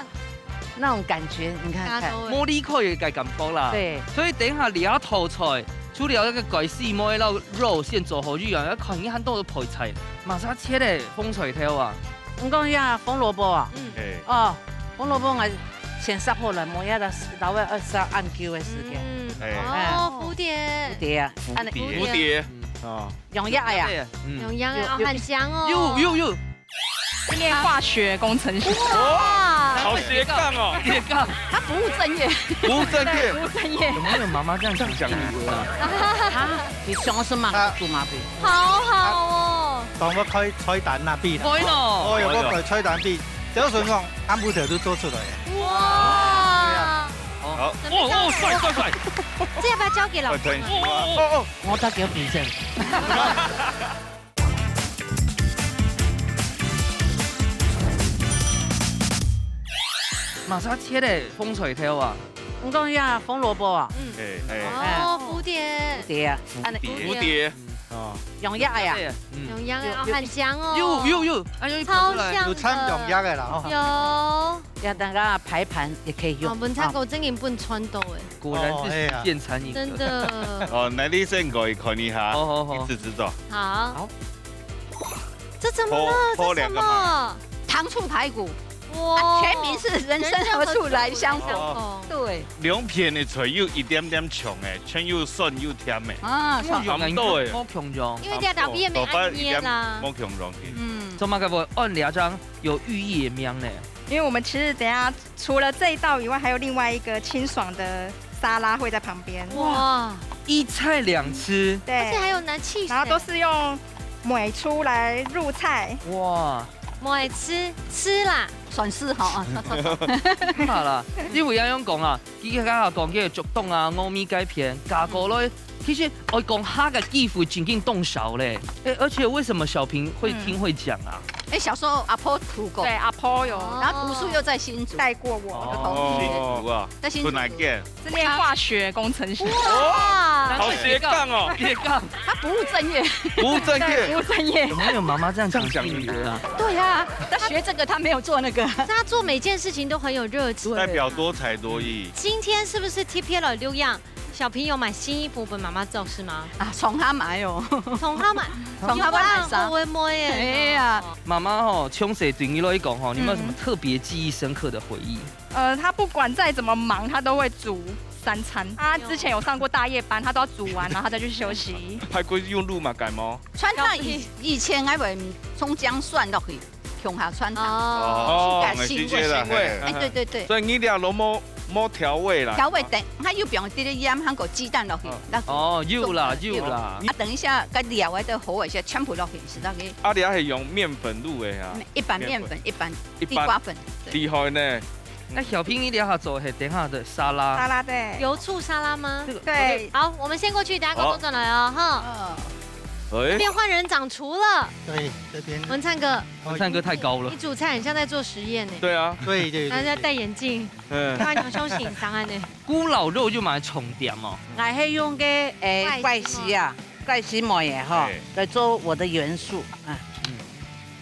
那種感覺，你看看。大家都會。無離開个感覺啦。對。所以等一下這道菜，除了那個鬼死妹摎肉先做好以外，要看你還多个配菜，麼儕切个紅菜頭啊？你講呀，紅蘿蔔啊？嗯。哎。哦，紅蘿蔔𠊎先煠好了，無愛摎，摎佢愛煠恁久个時間。嗯。哎。哦，蝴蝶。蝴蝶啊，蝴蝶。蝴蝶。嗯。哦。用藥啊。對啊，嗯。用藥啊，有，有。很香哦。有，有，有。 訓練化學工程師。哇！好斜槓哦。斜槓。他不務正業。不務正業。對，不務正業。有沒有媽媽這樣講？這樣講啊。啊，你想什麼？他做麼个？好好哦。幫我開菜單那邊啦。開咯。哦，有，我開菜單邊，只要順風，暗晡頭都做出來。哇！對啊。好。哦，哦，帥，帥，帥。這要不要交給老師啊？哦，哦，哦。我交給我先生。 麼儕切个紅菜頭啊？你講呀，紅蘿蔔啊？嗯。哎，哎。哦，蝴蝶。蝴蝶啊，蝴蝶。恁樣。蝴蝶。哦。用藥呀。嗯。用藥啊，有，有。很香哦。有，有，有，哎，有一口出來。超香的。有摻用藥的啦，吼。有。要等下排盤也可以用。哦，文燦哥真的分穿到哎。果然是實踐餐飲的。哦，哎呀。真的。哦，那你先過去看一下，好，好，好。一直製作。好。好。 這怎麼了？潑，潑兩個嘛。這什麼？糖醋排骨。哇。啊，全名是人生何處來相逢。人生何處來相逢。對。兩片个菜有一點點像欸，全有酸有甜欸。啊，有差毋多欸。無共樣。因為這兩片也無恁樣啦。無共樣个。嗯。做麼个會按這張有寓意个名呢？因為我們其實等一下 除了這一道以外，還有另外一個清爽的沙拉會在旁邊。哇，一菜兩吃。對。而且還有拿cheese欸。然後都是用梅醋來入菜。哇。梅醋，吃啦。算是吼，啊，好啦，你有影樣講啊，佢剛剛講這个竹東啊，峨眉該片，加過來其實愛講客个機會真經當少咧。欸，而且為什麼小平會聽會講啊？哎，小時候阿婆讀過，對，阿婆有然後讀書又在新竹，帶過我，哦新竹啊，在新竹本来见，是念化學工程学，哇，好斜杠哦，斜杠，他不务正业，不务正业，不务正业怎。么会有妈妈这样讲自己的啊？对啊，他学这个他没有做那个，他做每件事情都很有热情。代表多才多艺。今天是不是 T P 來錄影？小朋友買新衣服分媽媽做是嗎？啊，從他買哦，從他買，從他買衫有啊，我會買耶。哎呀，妈妈吼，从小对你来讲吼，你有没有什么特别记忆深刻的回忆？呃，他不管再怎么忙，他都会煮三餐。他之前有上过大夜班，他都要煮完，然后他再去休息。排骨用滷嘛改吗？穿到以以前我會蔥薑蒜落去，共下穿糖，哦，自家新哦，新鲜的，味。嘿哎，对对对，所以你俩都没没调味啦。调味等，他又不用滴滴盐，还有鸡蛋落去，那哦，有啦有啦。啊，等一下，該料个都好一些，全部落去，是那个啊，你还是用面粉入的啊？一般面粉，一般一般地瓜粉，厉害呢。那小平，你等下做的，等下的沙拉，沙拉对，油醋沙拉吗？这个对，好，我们先过去，等下工作转来哦，哈。哦，哎，变换人掌厨了，对，这边，文灿哥，文灿哥太高了你。煮菜很像在做实验呢。对啊，对对大家戴对，眼镜，嗯，看你胸型档案呢。古老肉就买重点哦。𠊎係用个诶怪怪石啊，怪石梅耶吼哎，来做我的元素啊。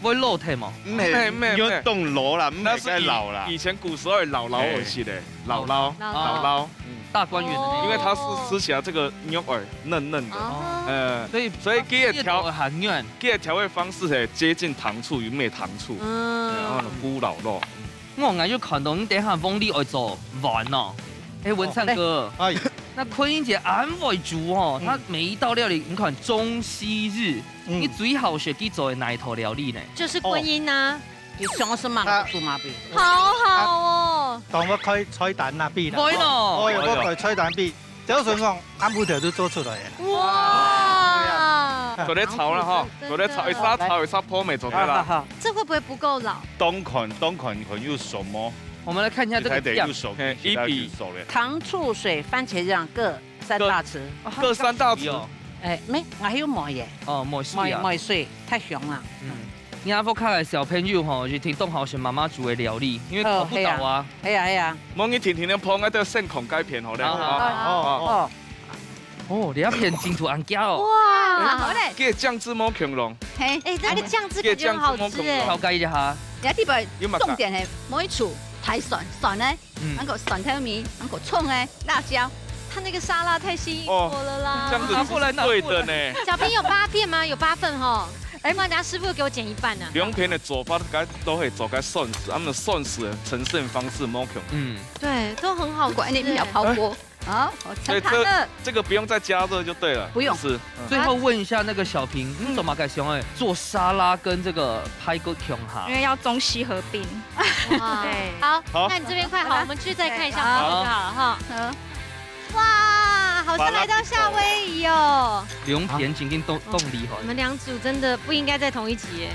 會老忒無？没没没有，凍老啦，没那是该老啦以。以前古时候的老老哎我记得，老老老老老老，大观园的那个。因为它是吃起来这个肉儿嫩嫩的，哦，呃，所以所以给它调很软。给它调味方式是接近糖醋，有没有糖醋？然后嗯呢，，古老肉，我俺就看到你等下往里愛做饭哦。哎，文灿哥，哎，那坤英姐俺會煮哦，嗯她每一道料理，你看中西日，嗯你最好食佢做的哪一道料理呢？就是婚姻呐，你想什么煮麻烦？好好哦。當我開菜單那邊啦。會咯哦，有我開菜單邊，只要想講，暗晡頭都做出來啊。哇，做得炒了哈，真的做得炒，一下炒一下泡面做得了。好好，这会不会不够老？當款當款款又熟麼？我们来看一下这个酱你才得又，熟，嘿其他一比就熟了。糖醋水番茄酱各三大匙。各三大匙哦，哎，没，我还有梅耶，哦，梅水梅啊，梅水太香了。嗯。你阿福卡的小朋友吼，就挺懂好食妈妈煮的料理，因为哦考不倒啊。哎呀哎呀，莫你天天的捧，那都先控该片好了。好好啊哦哦，哦，你要片进度安家哦。哇，好嘞，给酱汁莫恐龙，嘿，哎，那个酱汁感觉很好吃哎调。解一下。你看地方有嘛？重点嘿，每一处太酸，酸的，嗯那个蒜头米，那个葱的，辣椒，他那个沙拉太吸引我了啦。这样子是对的呢。小朋友八片吗？有八份吼。哎，不然等下师傅给我剪一半呢。两片的做法，该都可以做个算式，他们的算式的呈现方式莫恐。嗯，对，都很好吃。不过那边有泡过，好，好，所以这盛盘了，这个不用再加热就对了，不用是。最后问一下那个小平，你怎么改想哎做沙拉跟这个排骨共下因？为要中西合并。哇对好，好那你这边快好，我们去再看一下好包就好了哈。嗯，哇，好像来到夏威夷哦。两片已经冻冻厉害你。们两组真的不应该在同一集耶。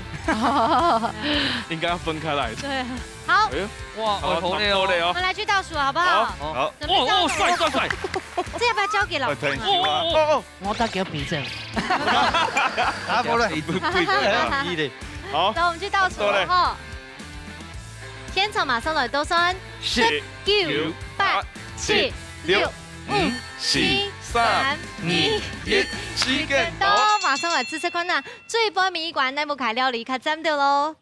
应该要分开来。对，好，哎呦，哇，好好累哦。好累哦。我们来去倒数好不好？哦好，准备倒数哦哦，帅帅帅！这要不要交给老哎，师啊？哦哦我大家比这样。啊，不然，不不不不，一的。好，走，我们去倒数了哈。天草马上来都算十、九、八、七、六、五、四、七、三、三、二、一。一，时间都到。马上来吃吃看呐，最波迷一关，奈木卡料理看真的喽。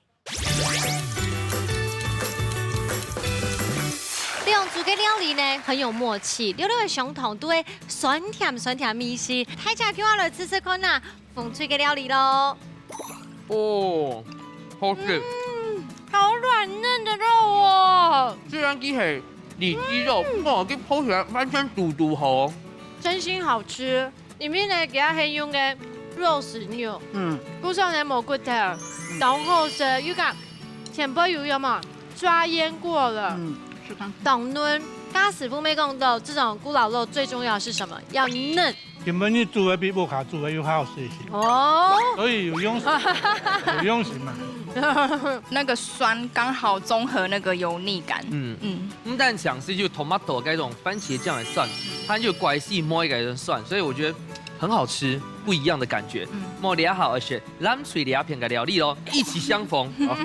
兩組个料理呢很有默契，六六个相同都会酸甜酸甜味緒，大家就要来吃吃看呐，風趣个料理咯。哦，好吃。嗯，好软嫩的肉哦，虽然佢係里肌肉，不过佢泡起来完全堵堵好。真心好吃。里面呢，佢係用个肉丝肉，嗯不是呢，無骨头，當好食，又讲前背有有嘛，抓腌过了。嗯，是刚当嫩。刚刚师傅没讲到，这种古老肉最重要的是什么？要嫩原本你煮的比屋下煮的又好食一些，哦。所以有用心，有用心嘛。那个酸刚好中和那个油腻感。嗯，嗯，不但想是就 tomato 该种番茄酱的酸，它就怪是摸一个人酸，所以我觉得很好吃，不一样的感觉。嗯。莫聊好，而且藍水里片个料理咯，意气相逢。好。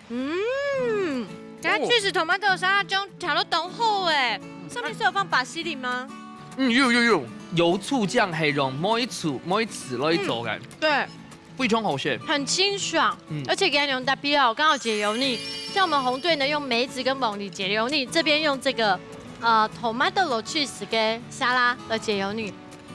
嗯，它确实 tomato 沙拉醬調到當好哎，上面是有放 basilic 吗？嗯，有有有，油醋醬係用梅子梅子來做个，对，非常好食。很清爽，嗯而且给它用 d a p i o 刚好解油腻。像我们红队呢，用梅子跟凤梨解油腻，这边用这个呃 tomato cheese 跟沙拉来解油腻，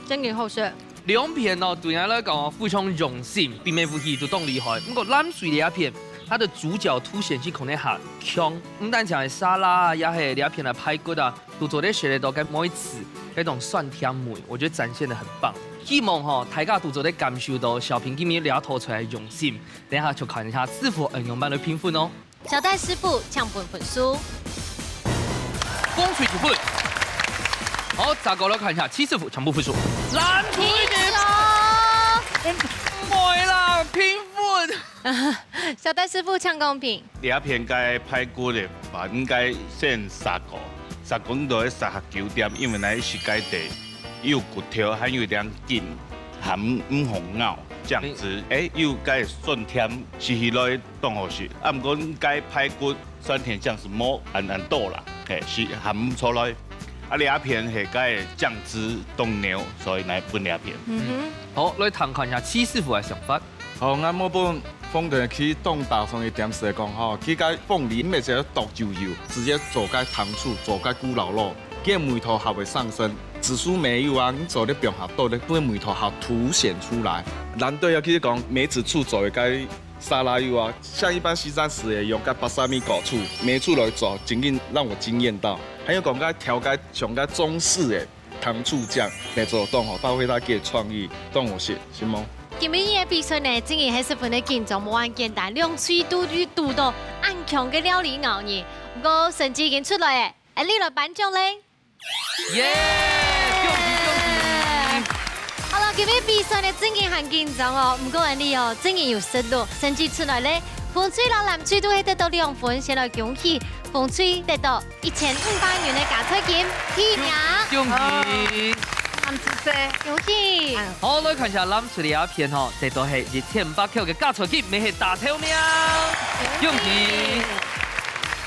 真的好吃。兩片哦，對𠊎來講哦，非常用心，並無武器都當厲害。不過藍水里片，它的主角凸顯性可能較強，毋單淨係沙拉啊，也係里片个排骨啊，都做得食得到該梅子，該種酸甜味，我覺得展現得很棒。希望吼，大家都做得感受到小平今日料理出來个用心。等一下就看一下師傅恩用版的評分哦。小戴師傅搶分分數。風吹出分。好，再過來看一下七師傅搶分分數。藍隊的，哦，毋會啦，平分。小戴師傅搶公平。這片該排骨个話，應該選沙鍋，沙鍋應該愛沙較久點，因為該係該地有骨頭，還有點筋，還毋好咬。醬汁，誒，有該酸甜，食起來當好食。啊，毋過該排骨酸甜醬汁無恁恁多啦，嘿，係還毋錯來。啊，這片係該醬汁當濃，所以來分這片。嗯好，來聽看一下七師傅个想法。好，𠊎無分紅隊佢當打爽个點係講吼，佢个鳳梨毋係只係剁幼幼，直接做个糖醋，做个咕嚕嚕，佢个味道還會上升。紫蘇梅油啊，你做得放較多个，佢个味道還凸顯出來。藍隊啊，其實講梅子醋做个沙拉油啊，像一般西餐食个用个balsamico醋，梅醋來做，真正讓我驚豔到。還有講个調个像个中式个 糖醋醬，沒錯，當好，發揮佢个創意，當好食，是無？今晡日个比賽呢，真个係十分个緊張，無恁簡單，兩隊都有堵到恁強个料理咬人。毋過成績已經出來了，𠊎俚來頒獎咧。耶！恭喜恭喜！好了，今晡日比賽呢，真个還緊張哦。毋過𠊎俚哦，真个有實力，成績出來咧，紅隊摎藍隊都係得到兩分，先來恭喜紅隊得到 一千五百元个加菜金，第一名。恭喜！感謝。恭喜！好，來看一下藍隊這片吼，得到係一千五百塊个加菜金，乜係大頭名。恭喜！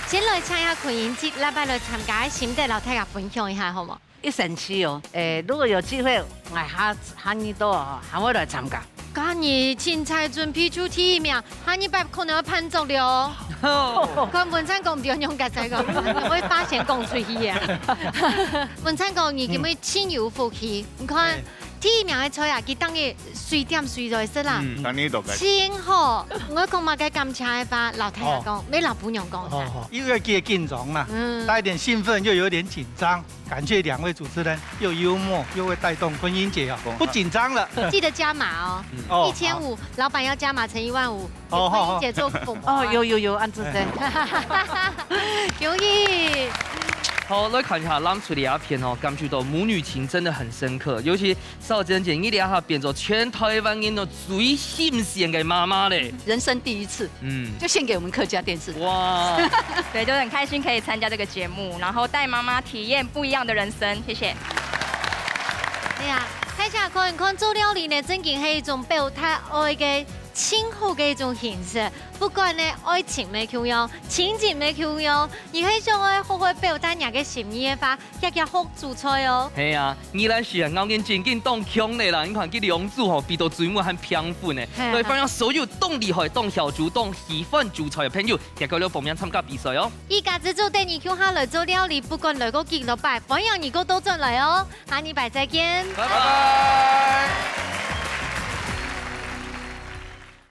先來請一下坤英姊，禮拜來參加个心得，摎大家分享一下，好無？一生氣哦，誒，如果有機會，𠊎下下年到哦，還會來參加。今日凊彩準備就第一名，下禮拜可能會判足了哦。看文燦哥毋對，用个再講，會發現講出去啊。文燦哥，你今晡日真有福氣，你看，第一名个菜啊，佢當日隨點隨來食啦。嗯，當日都該。真好，𠊎講麼个感謝个話，摎大家講，乜摎餔娘講一下。因為佢緊張嘛，嗯帶一點興奮，又有點緊張，感謝兩位主持人，又幽默，又會帶動坤英姐哦，不緊張了。記得加碼哦，哦一千五，老闆要加碼乘一萬五，給好好坤英姐做補。哦，有有有，恁仔細。有意。好，來看一下藍隊這片哦，感受到母女情真的很深刻，尤其少珍姐，你這下變做全台灣人都最心酸个媽媽咧。人生第一次，嗯，就獻給我們客家電視台。哇，对，就很开心可以参加这个节目，然后带妈妈体验不一样的人生。谢谢。哎呀，大家看一看，做料理呢，正經係一種表達愛个盡好个一種形式。不管呢，愛情乜共樣，親情乜共樣，你係想愛好好表達若个心意个話，遽遽學煮菜哦。係啊，宜蘭市啊，咬緊正經當強咧啦！你看，佢兩組吼，比到最尾還平分呢。係啊來，歡迎所有當厲害、當曉煮、當喜歡煮菜个朋友，遽遽來報名參加比賽哦。一家之煮等你共下來做料理，不管來過幾多擺，歡迎你過倒轉來哦。下禮拜再見。拜拜。